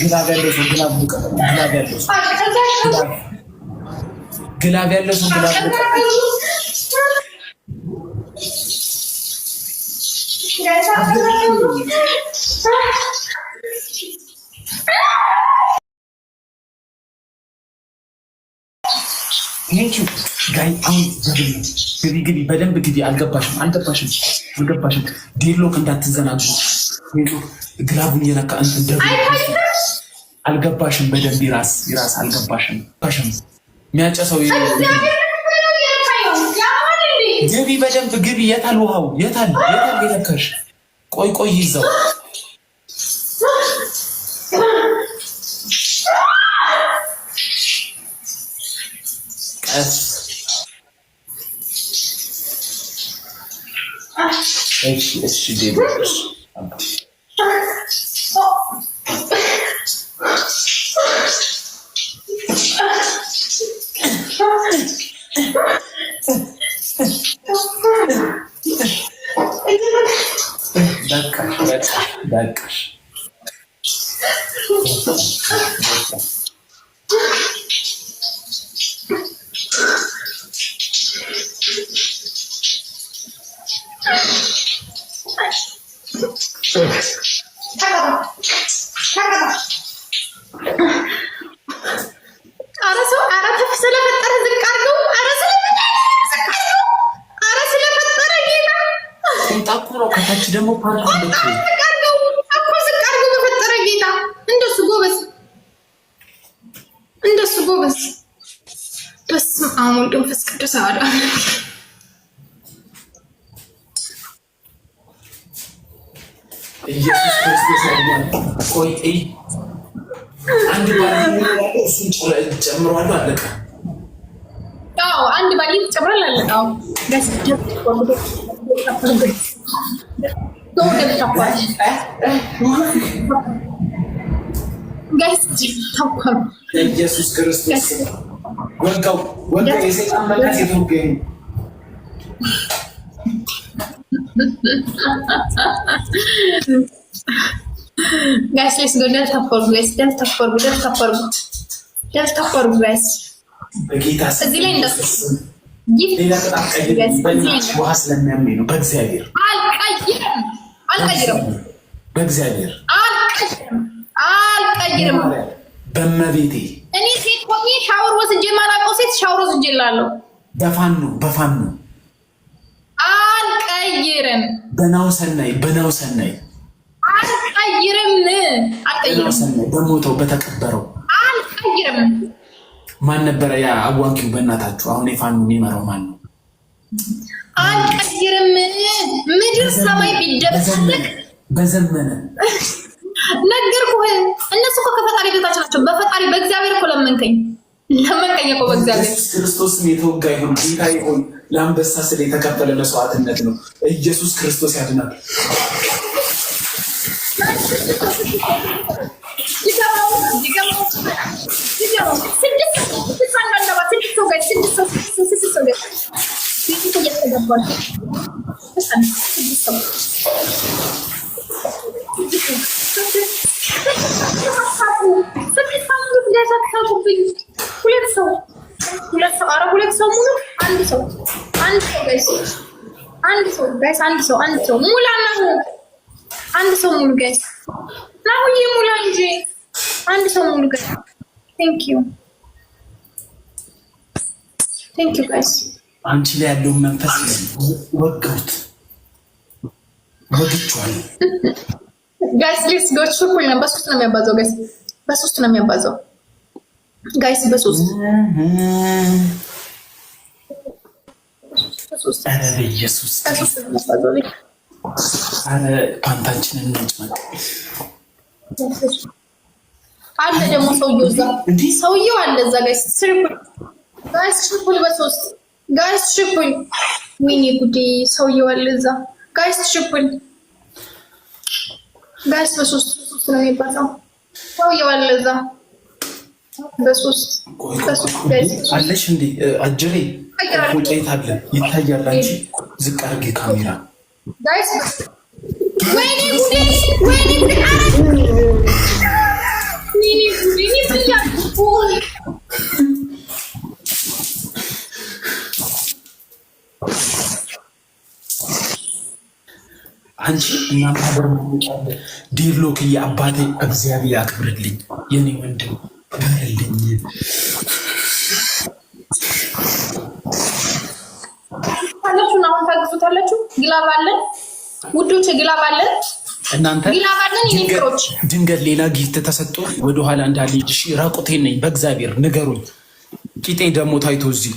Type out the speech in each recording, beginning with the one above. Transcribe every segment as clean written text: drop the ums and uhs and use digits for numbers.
Glove ያለው ሰው glove ልቀቁ። Glove ያለው ሰው glove ያለው ሰው glove ልቀቁ። Thank you guys። አሁን ግቢ ግቢ፣ በደንብ ግቢ። አልገባሽም፣ አልገባሽም፣ አልገባሽም። ዴሎክ እንዳትዘናጉ። Glove ኡን እየነካ እንትን ደግሞ አልገባሽም። በደንብ ይራስ ይራስ፣ አልገባሽም። ባሽም የሚያጨሰው ግቢ፣ በደንብ ግቢ። የታል ውሃው? የታል የታል? የነካሽ? ቆይ ቆይ፣ ይዘው ቀስ። እሺ እሺ፣ ዴ በቃሽ በቃሽ። ኧረ ሰው ኧረ ተፍ ስለፈጠረ ዝቅ አድርገው። ኧረ ስለፈጠረ ዝቅ አድርገው። ኧረ ስለፈጠረ ጌታ ቁምጣ እኮ ነው። ከታች ደግሞ ፓንት አለ እኮ። ዝቅ አድርገው እኮ ዝቅ አድርገው በፈጠረ ጌታ። እንደሱ ጎበዝ፣ እንደሱ ጎበዝ። በስመ አብ ወወልድ ወመንፈስ ቅዱስ አሐዱ አምላክ። ኢየሱስ ክርስቶስ ያድናል። ቆይ እይ፣ አንድ ባል እሱን ጨምረዋለሁ። አለቀ። አዎ አንድ ባል ይጨምራል። አለቀ። አዎ guys guys ኢየሱስ ክርስቶስ ወጋው፣ ወጋው። የሰይጣን መንፈስ የተወገኝ Guys, let's go. Delta for guys. Delta for Delta for Delta for guys. በጌታ እዚህ ላይ እንደሱ ሌላ ቅጣት ቀይር። በእናትሽ ውሃ ስለሚያመኝ ነው። በእግዚአብሔር አልቀይርም፣ አልቀይርም፣ በእግዚአብሔር አልቀይርም፣ አልቀይርም። በመቤቴ እኔ ሴት ሆኜ ሻወር ወስጄ የማላውቀው ሴት ሻወር ወስጄ እላለሁ። በፋኖ በፋኖ አልቀይርም፣ በናው ሰናይ በናው ሰናይ አልቀይርም፣ አልቀይርም፣ ሰናይ በሞተው በተቀበረው አልቀይርም። ማን ነበረ ያ አዋጊው? በእናታችሁ አሁን የፋኖ የሚመራው ማን ነው? አልቀይርም። ምድር ሰማይ ቢደበላለቅ በዘመነ ነገርኩህ። እነሱ እኮ ከፈጣሪ በታች ናቸው። በፈጣሪ በእግዚአብሔር እኮ ለመንከኝ ለመንከኝ እኮ በእግዚአብሔር። ኢየሱስ ክርስቶስ የተወጋ ይሁን ጌታ ይሁን። ለአንበሳ ስለ የተከፈለ መስዋዕትነት ነው። ኢየሱስ ክርስቶስ ያድናል። ሁለት ሰው ሁለት ሰው ኧረ ሁለት ሰው ሙሉ አንድ ሰው አንድ ሰው guys አንድ ሰው guys አንድ ሰው አንድ ሰው ሙላ ነው። አንድ ሰው ሙሉ guys ናሁዬ ሙላ እንጂ አንድ ሰው ሙሉ guys። Thank you, thank you guys። አንቺ ላይ ያለውን መንፈስ ወጋሁት፣ ወግቼዋለሁ። Guys, let's go። Triple ነው። በሶስት ነው የሚያባዛው guys፣ በሶስት ነው የሚያባዛው guys፣ በሶስት። ኧረ በኢየሱስ፣ ኧረ ፓንታችንን እንጭመቅ። አለ ደግሞ ሰውየው እዛ ሰውየው አለ እዛ። Guys, triple guys፣ triple በሶስት guys፣ triple። ወይኔ ጉዴ! ሰውየው አለ እዛ guys፣ triple guys፣ በሶስት ሶስት ነው የሚባለው። ሰውየው አለ እዛ በሶስት በሶስት guys። አለሽ እንዴ አጀሬ ፎጣ አለ ይታያል። አንቺ ዝቅ አድርጌ ካሜራ። Guys፣ ወይኔ ጉዴ! ወይኔ ጉዴ! ወይኔ ጉዴ! አንቺ እናንተ ሀገር ዴቭሎክ አባቴ እግዚአብሔር ያክብርልኝ፣ የኔ ወንድም በርልኝ። ታላችሁ አሁን ታግዙታላችሁ። glove አለን ውዶች፣ glove አለን እናንተ glove አለን። የኔ ፍቅሮች ድንገት ሌላ gift ተሰጥቶ ወደኋላ እንዳልሄድ እሺ፣ ራቁቴን ነኝ። በእግዚአብሔር ንገሩኝ። ቂጤ ደግሞ ታይቶ እዚህ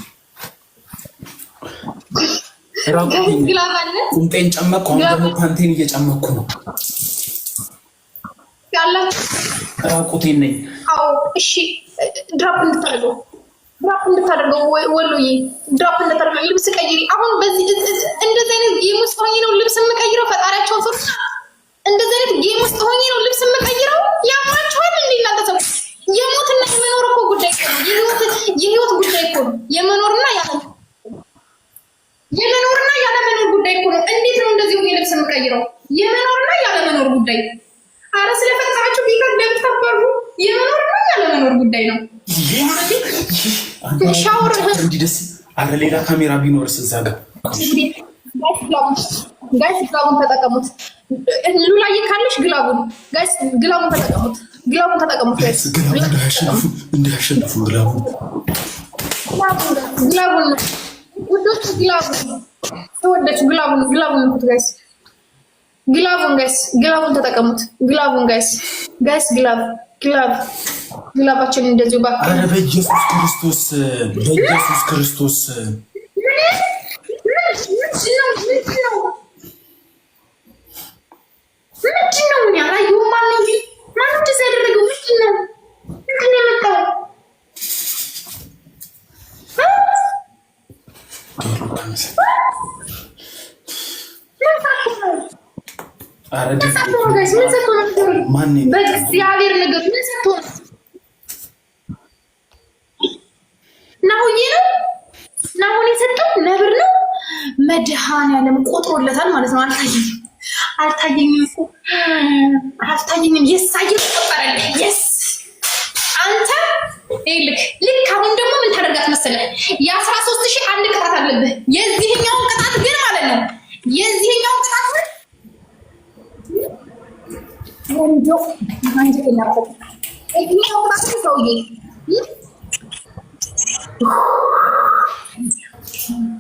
ራቁቴን glove አለን። ቁምጤን ጨመቅኩ። አሁን ደግሞ ፓንቴን እየጨመቅኩ ነው። ያላችሁ ራቁቴን ነኝ። አዎ፣ እሺ። drop እንድታደርገው drop እንድታደርገው ወሎዬ፣ drop እንድታደርገው ልብስ ቀይሪ። አሁን በዚህ እንደዚህ አይነት game ውስጥ ሆኜ ነው ልብስ የምቀይረው። ፈጣሪያቸውን ፍሩና። እንደዚህ አይነት game ውስጥ ሆኜ ነው ልብስ የምቀይረው። ያማችኋል እንዴ እናንተ ሰው? የሞትና የመኖር እኮ ጉዳይ እኮ ነው። የህይወት ጉዳይ እኮ ነው። የመኖርና ያለመኖር ጉዳይ እኮ ነው። እንዴት ነው እንደዚህ ሆኜ ልብስ የምቀይረው? የመኖርና ያለመኖር ጉዳይ። አረ ስለፈጠራችሁ ጌታ እንደምታባሩ የመኖርና ያለመኖር ጉዳይ ነው። ሻወር እንዲህ ደስ አረ ሌላ ካሜራ ቢኖርስ እዛ ጋር guys glove ኡን ተጠቀሙት። ሉላዬ ካለሽ glove ኡን guys glove ኡን ተጠቀሙት። glove ኡን ተጠቀሙት guys glove ኡ እንዳያሸንፉ እንዳያሸንፉ glove ኡ glove ኡን ውዶች glove ኡን ተወደች glove ኡን glove ኡን ንኩት guys glove ኡን guys glove ኡን ተጠቀሙት። glove ኡን guys guys glove glove glove ኣችን እንደዚሁ ባክ አረ በኢየሱስ ክርስቶስ በኢየሱስ ክርስቶስ ምንድን ነው ምንድን ነው? እኔ አላየሁም። ማነው ማነው እንደዚያ ያደረገው? ምንድን ነው ምንድን ነው የመጣው? ምን ሰጥቶ ነው? አረ ምን ሰጥቶ ነው guys? ምን ሰጥቶ ነው? ማን በእግዚአብሔር ነገር ምን ሰጥቶ ነው? ናሁዬ ነው ናሁን የሰጠው ነብር ነው። መድኃኒዓለም ቆጥሮለታል ማለት ነው። አልታየኝም አልታየኝም እኮ አልታየኝም። yes እየተቆጠረልህ yes አንተ ልክ ልክ። አሁን ደግሞ ምን ታደርጋት መሰለህ? የ13,000 አንድ ቅጣት አለብህ። የዚህኛውን ቅጣት ግን ማለት ነው የዚህኛውን ቅጣት ግን ወንዶ አንጀት የሚያቆጥ የዚህኛው ቅጣት ግን ሰውዬ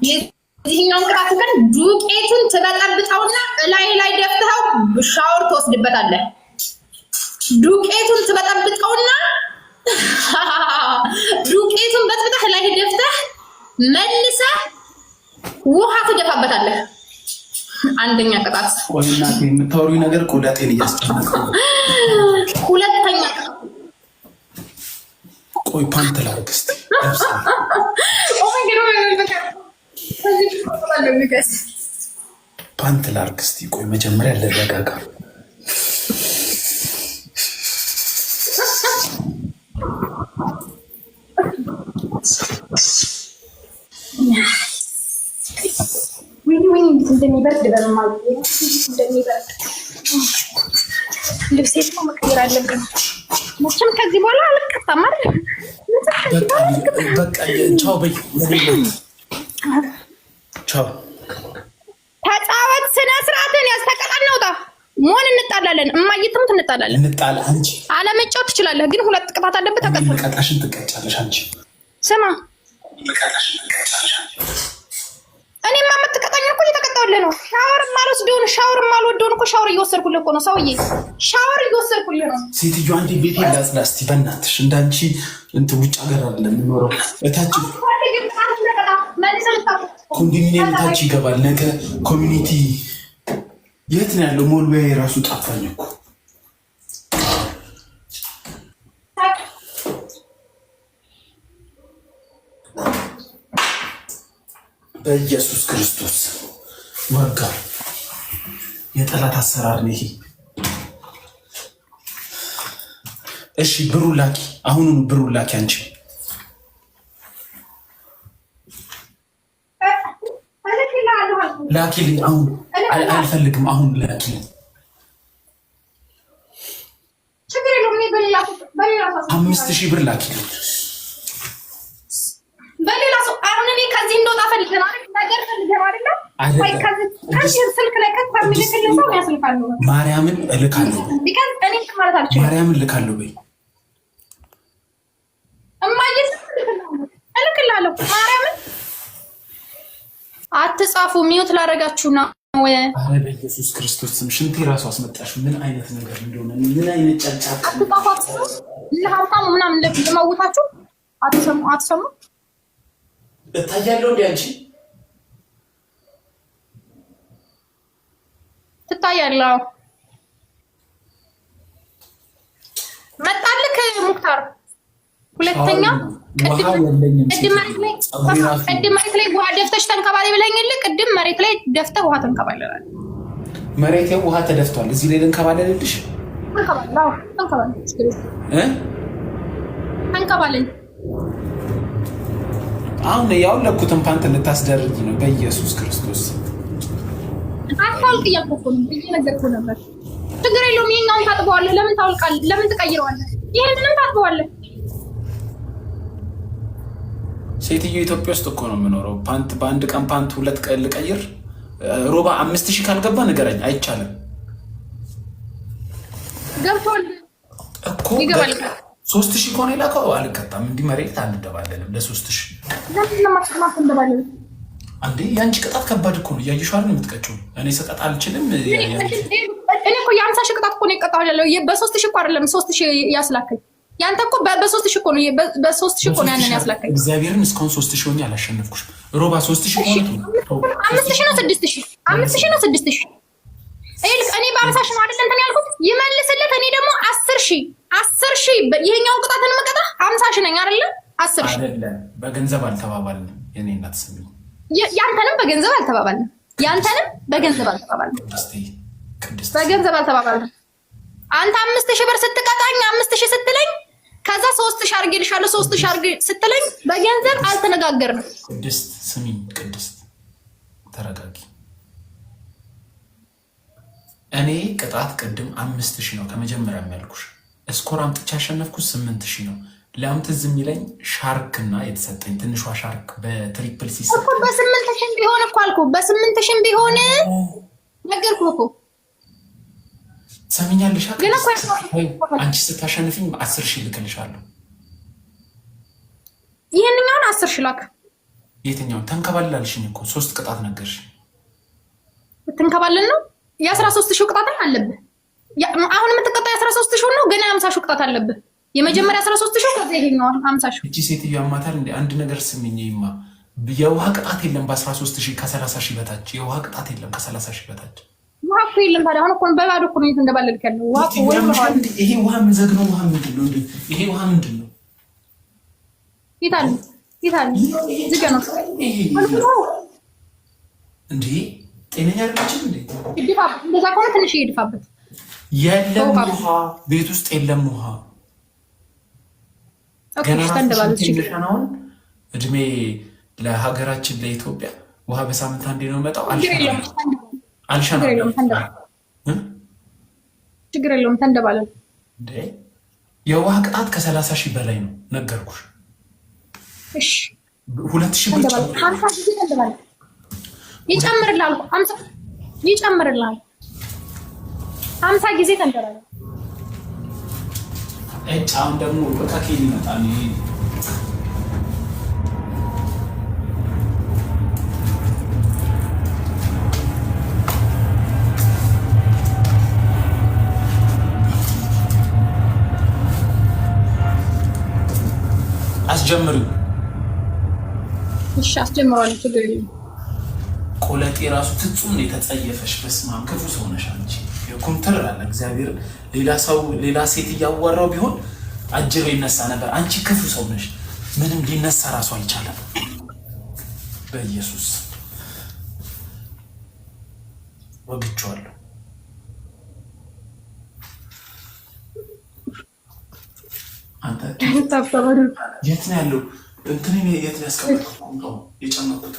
የዚህኛውን ቅጣት ግን ዱቄቱን ትበጠብጠውና እላይ ላይ ደፍተኸው ሻወር ትወስድበታለህ። ዱቄቱን ትበጠብጠውና ዱቄቱን በጥብጠህ ላይ ደፍተህ መልሰህ ውሃ ትደፋበታለህ። አንደኛ ቅጣት። ቆይ እናቴ የምታወሪው ነገር ቆዳጤን እያስጨነቀ ነው። ሁለተኛ ቆይ ፓንት ላድርግ እስኪ። Oh my God, oh my God, በቃ ከዚህ guys። ፓንት ላድርግ እስኪ። ቆይ መጀመሪያ ልረጋጋ። ወይኔ ወይኔ፣ እንዴት እንደሚበርድ በማየ እንደሚበርድ ልብሴ ደግሞ መቀየር አለብን። መቼም ከዚህ በኋላ አልቀጣም አይደል? በቃ ቻው በይ። ቻው። ተጫወት፣ ስነ ስርዓትን ያዝ። ተቀጣን ነውጣ መሆን እንጣላለን። እማዬ ትሙት እንጣላለን። እንጣላ። አንቺ አለመጫወት ትችላለህ፣ ግን ሁለት ቅጣት አለበት። ተቀጣ። ቀጣሽን ትቀጫለሽ አንቺ። ስማ፣ እኔማ የምትቀጣኝ እኮ እየተቀጣሁልህ ነው። ሻወር የማልወስደውን ሻወር የማልወደውን እኮ ሻወር እየወሰድኩልህ እኮ ነው ሰውዬ፣ ሻወር እየወሰድኩልህ ነው። ሴትዮ አንዴ ቤቴ ላጽዳ እስኪ በእናትሽ። እንዳንቺ እንትን ውጭ ሀገር አይደለም የምኖረው። እታች ኮንዶሚኒየም ታች ይገባል። ነገ community የት ነው ያለው? ሞልቢያ የራሱ ጠፋኝ እኮ። በኢየሱስ ክርስቶስ ወጋው። የጠላት አሰራር ነው ይሄ። እሺ ብሩ ላኪ፣ አሁኑኑ ብሩ ላኪ። አንቺ ላኪልኝ አሁን። አልፈልግም፣ አሁን ላኪልኝ። ችግር የለውም። እኔ በሌላ 5,000 ብር ላኪልኝ። በሌላ ሰው አሁን እኔ ከዚህ እንደወጣ ፈልገህ ነው አይደል? ነገር ፈልገህ ነው አይደል? ከዚህ ስልክ ላይ ቀጥታ የሚልክልህ ሰው ያስልካለሁ። ማርያምን እልካለሁ። Because እኔ ማለት አልችልም። ማርያምን እልካለሁ በይ። እማዬ እልክልሃለሁ። ማርያምን አትጻፉ። Mute ላደርጋችሁ ነው። አረ በኢየሱስ ክርስቶስ ስም ሽንቴ ራሱ አስመጣሽ። ምን አይነት ነገር እንደሆነ ምን አይነት ጨርጫቅ አትጻፉ። አትሰሙ። ለሀብታሙ ምናምን ልመውታችሁ። አትሰሙ፣ አትሰሙ። እታያለሁ እንዴ አንቺ ትታያለህ። መጣልክ ሙክታር። ሁለተኛ ቅድም መሬት ላይ ውሃ ደፍተሽ ተንከባለይ ብለኸኝ፣ ቅድም መሬት ላይ ደፍተህ ውሃ ተንከባለላል። መሬቴ ውሃ ተደፍቷል። እዚህ ላይ ልንከባለልልሽ? ተንከባለል። አሁን ያውለኩትን ፓንት ልታስደርጊ ነው? በኢየሱስ ክርስቶስ አታውልቅ እያልኩ እኮ ነው፣ እየነገርኩህ ነበር። ችግር የለውም። ይኸኛውን ታጥበዋለህ። ለምን ታውልቃለህ? ለምን ትቀይረዋለህ? ይሄንንም ታጥበዋለህ። ሴትዮ ኢትዮጵያ ውስጥ እኮ ነው የምኖረው። ፓንት በአንድ ቀን ፓንት ሁለት ቀን ልቀይር። ሮባ 5,000 ካልገባ ንገረኝ። አይቻልም ገብቷል እኮ ይገባል። 3,000 ከሆነ የላከው አልቀጣም። እንዲህ መሬት አንደባለንም ለ3,000 አንዴ የአንቺ ቅጣት ከባድ እኮ ነው። እያየሽው አይደል የምትቀጪው? እኔ ስቀጣ አልችልም። እኔ እኮ የ50,000 ቅጣት እኮ ነው የቀጣሁት ያለው። በ3,000 እኮ አይደለም 3,000 ያስላከኝ። ያንተ እኮ በ3,000 እኮ ነው፣ በ3,000 እኮ ነው ያንን ያስላከኝ። እግዚአብሔርን እስካሁን 3,000 ሆኜ አላሸነፍኩሽም። ሮባ 3,000 ሆነ 5,000 ነው 6,000 5,000 ነው 6,000። ይኸውልህ እኔ በ50,000 ነው አይደል እንትን ያልኩት ይመልስለት። እኔ ደግሞ 10,000 10,000 ይሄኛውን ቅጣትን መቀጣ 50,000 ነኝ አይደለ? 10,000 አይደለም። በገንዘብ አልተባባልንም። የኔ እናት ስሚኝ፣ ያንተንም በገንዘብ አልተባባልንም። ያንተንም በገንዘብ አልተባባልንም። በገንዘብ አልተባባልንም። አንተ 5,000 ብር ስትቀጣኝ 5,000 ስትለኝ ከዛ 3,000 አድርጌልሻለሁ 3,000 አድርጌ ስትለኝ በገንዘብ አልተነጋገርንም። ቅድስት ስሚኝ፣ ቅድስት ተረጋጊ። እኔ ቅጣት ቅድም 5,000 ነው ከመጀመሪያ የሚያልኩሽ። Score አምጥቼ ያሸነፍኩት 8,000 ነው። ለምን ትዝ የሚለኝ ሻርክ እና የተሰጠኝ ትንሿ shark በ triple ሲሰጥ እኮ በ8,000 ቢሆን እኮ አልኩህ። በ8,000 ቢሆን ነገርኩህ እኮ። ትሰሚኛለሽ? አንቺ ስታሸንፊኝ 10,000 ልክልሻለሁ። ይህንኛውን 10,000 ላክ። የትኛውን? ተንከባልላልሽኝ እኮ 3 ቅጣት ነገርሽ። ትንከባለን ነው የ13,000 ቅጣት አለብህ። አሁን የምትቀጣው የ13,000 ነው። ገና የ50,000 ቅጣት አለብህ። የመጀመሪያ 13,000 ከዛ ይሄኛው 50,000። እቺ ሴትዮ ያማታል እንዴ? አንድ ነገር ስሚኝማ፣ የውሃ ቅጣት የለም በ13,000 ከ30,000 በታች የውሃ ቅጣት የለም። ከ30,000 በታች ውሃ እኮ የለም። ታዲያ አሁን እኮ በባዶ እኮ ነው እንደባለልክ ያለው ውሃ እኮ። ይሄ ውሃ የምንዘግነው ውሃ ምንድን ነው? ይሄ ውሃ ምንድን ነው? ይታል ይታል ዝገነው እንዴ? ጤነኛ አይደለችም እንዴ? እንደዛ ከሆነ ትንሽ ይድፋበት። የለም ውሃ ቤት ውስጥ የለም ውሃ። ገና ትንሽ እድሜ ለሀገራችን ለኢትዮጵያ ውሃ በሳምንት አንዴ ነው መጣው። አልሸናም፣ ችግር የለውም ተንደባለን። የውሃ ቅጣት ከ30,000 በላይ ነው ነገርኩሽ። 2,000 ብር ይጨምርልሃል፣ ይጨምርልሃል። 50 ጊዜ ተንደባለን። አሁን ደግሞ በቃ ከየት ይመጣል? አስጀምሪው። እሺ አስጀምረዋለሁ። ችግር የለም። ቆለጤ ራሱ ፍጹም ነው የተጸየፈሽ። በስመ አብ ክፉ ሰው ነሽ አንቺ። ኩምትር አለ እግዚአብሔር። ሌላ ሰው ሌላ ሴት እያወራው ቢሆን አጅሮ ይነሳ ነበር። አንቺ ክፉ ሰው ነሽ። ምንም ሊነሳ ራሱ አልቻለም። በኢየሱስ ወግቼዋለሁ። አንተ የት ነው ያለው? እንትን የት ነው ያስቀመጥኩት? የጨመርኩት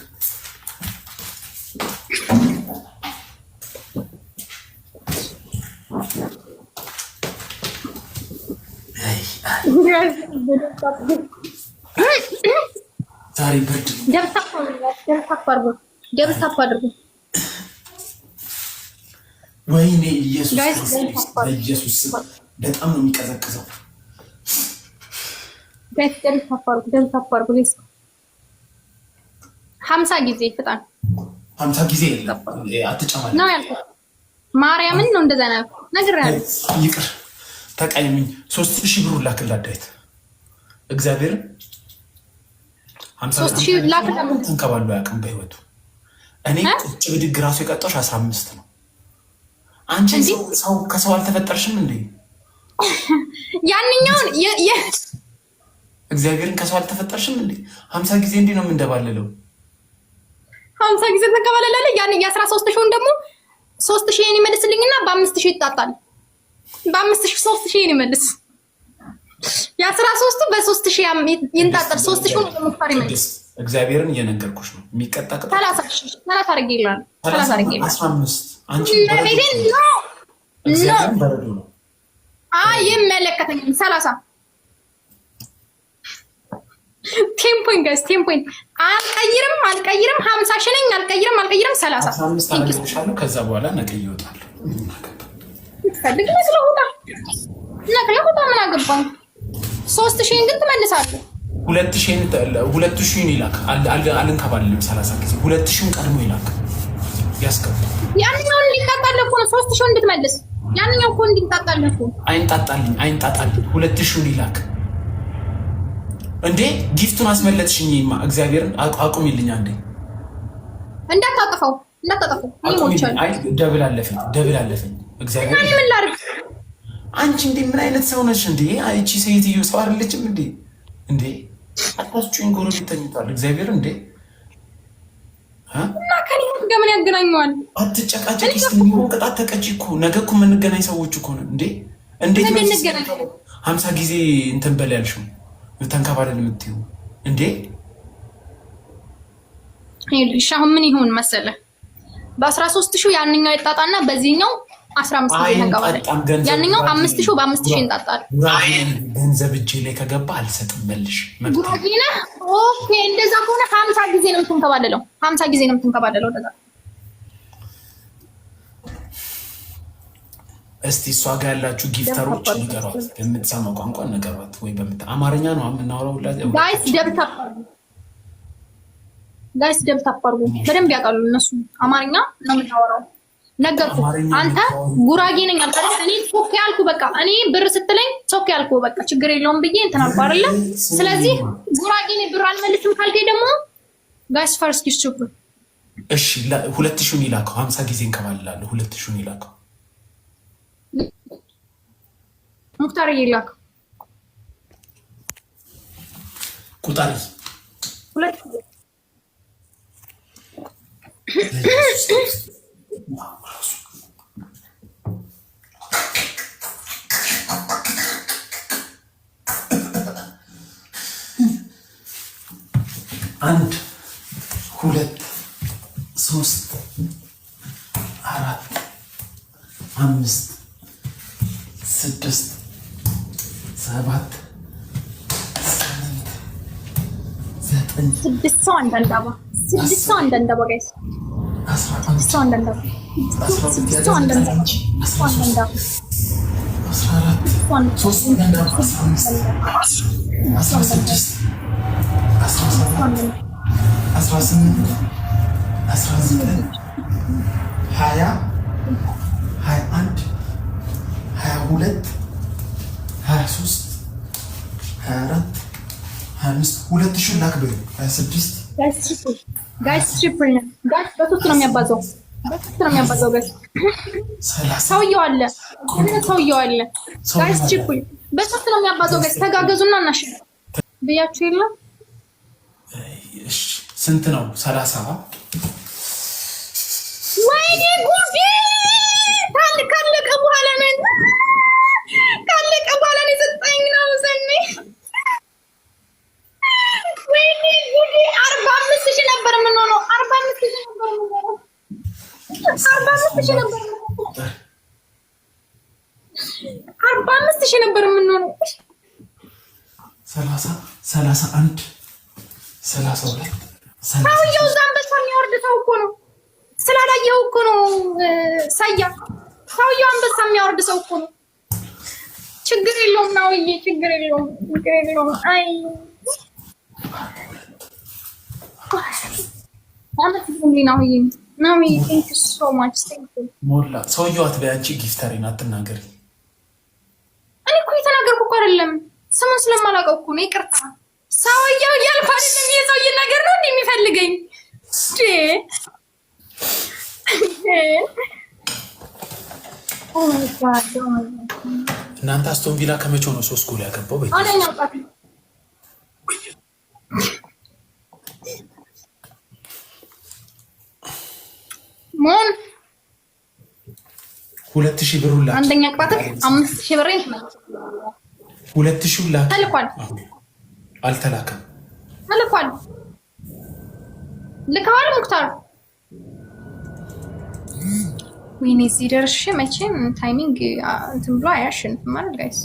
ዛሬ ብርድ ነው። Double tap አድርጉ። ወይኔ ኢየሱስ ኢየሱስ፣ በጣም ነው የሚቀዘቅዘው። Guys, double tap አድርጉ። Double tap አድርጉ። 50 ጊዜ ፍጣን። 50 ጊዜ አትጫማለህ ነው ያልኩት። ማርያምን ነው እንደዛ ነው ያልኩት። ነግሬሃለሁ። ይቅር ተቀይሚኝ። 3000 ብሩ ላክላት ዳዊት። እግዚአብሔርን 3000 ላክላት። ተንከባሎ አያውቅም በህይወቱ። እኔ ቁጭ ብድግ ራሱ የቀጣሁሽ 15 ነው። አንቺ ሰው ከሰው አልተፈጠርሽም እንዴ? ያንኛውን እግዚአብሔርን ከሰው አልተፈጠርሽም እንዴ? 50 ጊዜ እንዲህ ነው የምንደባለለው። 50 ጊዜ ተንከባለላለ። ያን የ13 ሺውን ደግሞ 3000 ይመልስልኝና በ5000 ይጣጣል። በ5000 3000 ይመልስ። የ13ቱ በ3000 ይንጣጣል። 3000ውን ለመፍጠር ይመልስ። እግዚአብሔርን እየነገርኩሽ ነው። የሚቀጣ ቅጣት 30 30 አድርጌ ይላል። 30 አድርጌ ይላል። 15 አንቺ No, no, በረዶ ነው። አይመለከተኝም። 30 10 point, guys, 10 point። አልቀይርም፣ አልቀይርም። 50,000 ነኝ። አልቀይርም፣ አልቀይርም። 30። 15 አደርግልሻለሁ። ከዛ በኋላ ነቅዬ እወጣለሁ። ፈልግ መስሎ ሁጣ ነቅዬ ሁጣ። ምን አገባኝ? 3000ን ግን ትመልሳለህ። 2000ን ይላክ። አልንከባልልም። 30 ጊዜ 2000ን ቀድሞ ይላክ ያስገባ። ያንኛውን እንዲንጣጣልህ እኮ ነው። 3000 እንድትመልስ ያንኛው እኮ እንዲንጣጣልህ እኮ። አይንጣጣልኝ፣ አይንጣጣልኝ። 2000ን ይላክ። እንዴ gift ኡን አስመለጥሽኝማ። እግዚአብሔርን አቁሚልኝ አንዴ። እንዳታጠፋው፣ እንዳታጠፋው። አይ double አለፈኝ፣ double አለፈኝ። እግዚአብሔር ምን ላድርግ? አንቺ እንዴ ምን አይነት ሰው ነሽ እንዴ? እቺ ሴትዮ ሰው አይደለችም እንዴ? እንዴ አታስጩኝ። ጎረቤት ተኝቷል። እግዚአብሔር እንዴ እና ከኔ ጋር ምን ያገናኘዋል? አትጨቃጨቂ። እስኪ ቅጣት ተቀጪ እኮ። ነገ እኮ የምንገናኝ ሰዎች እኮ ነን። እንዴ እንዴት ነው 50 ጊዜ እንትን በል ያልሽው ተንከባለል የምትይው እንዴ? ይኸውልሽ አሁን ምን ይሁን መሰለህ፣ በ13,000 ያንኛው ይጣጣና በዚህኛው 15 ጊዜ ተንከባለል። ያንኛው 5000 በ5000 ይንጣጣል። ገንዘብ እጄ ላይ ከገባ አልሰጥም። መልሽ። ጉራጌ ነህ? Okay፣ እንደዛ ከሆነ 50 ጊዜ ነው የምትንከባለለው። 50 ጊዜ ነው የምትንከባለለው። እንደዛ እስቲ እሷ ጋር ያላችሁ gifter ኦች ንገሯት፣ በምትሰማው ቋንቋ ንገሯት፣ ወይ አማርኛ ነው የምናወራው። Guys, double tap አድርጉ። Guys, double tap አድርጉ። በደንብ ያውቃሉ እነሱ አማርኛ ነው የምናወራው። ነገርኩህ። አንተ ጉራጌ ነኝ አልክ አይደል? እኔ okay አልኩ። በቃ እኔ ብር ስትለኝ okay አልኩ። በቃ ችግር የለውም ብዬ እንትን አልኩ አይደለ? ስለዚህ ጉራጌ ነኝ ብር አልመልስም ካልከኝ ደግሞ guys, first gift super። እሺ 2000ን ይላከው። 50 ጊዜ እንከባልላለሁ። 2000ን ይላከው። ሙክታር ይላከው። ቁጠሪ። ሁለት። አንድ፣ ሁለት፣ ሶስት፣ አራት፣ አምስት፣ ስድስት፣ ሰባት፣ ስምንት፣ ዘጠኝ፣ ስድስት ሰው አንዳንድ አባ፣ ስድስት ሰው አንዳንድ አባ guys፣ ስድስት ሰው አንዳንድ አባ፣ ስድስት ሰው አንዳንድ አባ፣ አንዳንድ አባ፣ 14፣ ሶስት አንዳንድ አባ፣ 15፣ 16፣ 17፣ 18፣ 19፣ 20፣ 21፣ 22፣ 23፣ 24፣ 25። 2000 ላክ በይው። 26። Guys, triple ነው guys። በሶስት ነው የሚያባዛው፣ በሶስት ነው የሚያባዛው guys። ሰውየው አለ፣ ሰውየው አለ guys። Triple በሶስት ነው የሚያባዛው guys። ተጋገዙና እናሸንፍ ብያችሁ የለም። ስንት ነው? 30። ወይኔ ጉዴ! ካለቀ በኋላ ነው፣ ካለቀ በኋላ ነው የሰጠኝ ነው ሰኔ። ወይኔ ጉዴ! 45,000 ነበር የምንሆነው። 45,000 ነበር የምንሆነው። 45,000 ነበር የምንሆነው። 45,000 ነበር የምንሆነው። 30፣ 31፣ 32። ሰውየው እዛ አንበሳ የሚያወርድ ሰው እኮ ነው። ስላላየኸው እኮ ነው። ሳያ ሰውየው አንበሳ የሚያወርድ ሰው እኮ ነው። ችግር የለውም ናውዬ፣ ችግር የለውም፣ ችግር የለውም። አይ ናውዬ፣ ናውዬ፣ thank you so much, thank you። ሞላ። ሰውየው አትበይ አንቺ፣ gifter ኤን አትናገሪ። እኔ እኮ የተናገርኩ እኮ አይደለም፣ ስሙን ስለማላውቀው እኮ ነው። ይቅርታ፣ ሰውየው እያልኩ አይደለም። የሰውዬ ነገር ነው እንዴ የሚፈልገኝ? Oh my God. እናንተ አስቶን ቪላ ከመቼው ነው ሶስት ጎል ያገባው? አንደኛው ጣት። ሞን። 2000 ብሩን ላኪ። አንደኛ ቅጣት 5000 ብሬን። 2000 ላኪ። ተልኳል። አልተላከም። ተልኳል። ልከዋል ሙክታር። ወይኔ እዚህ ደርሼ መቼም timing እንትን ብሎ አያሸንፍም አይደል guys?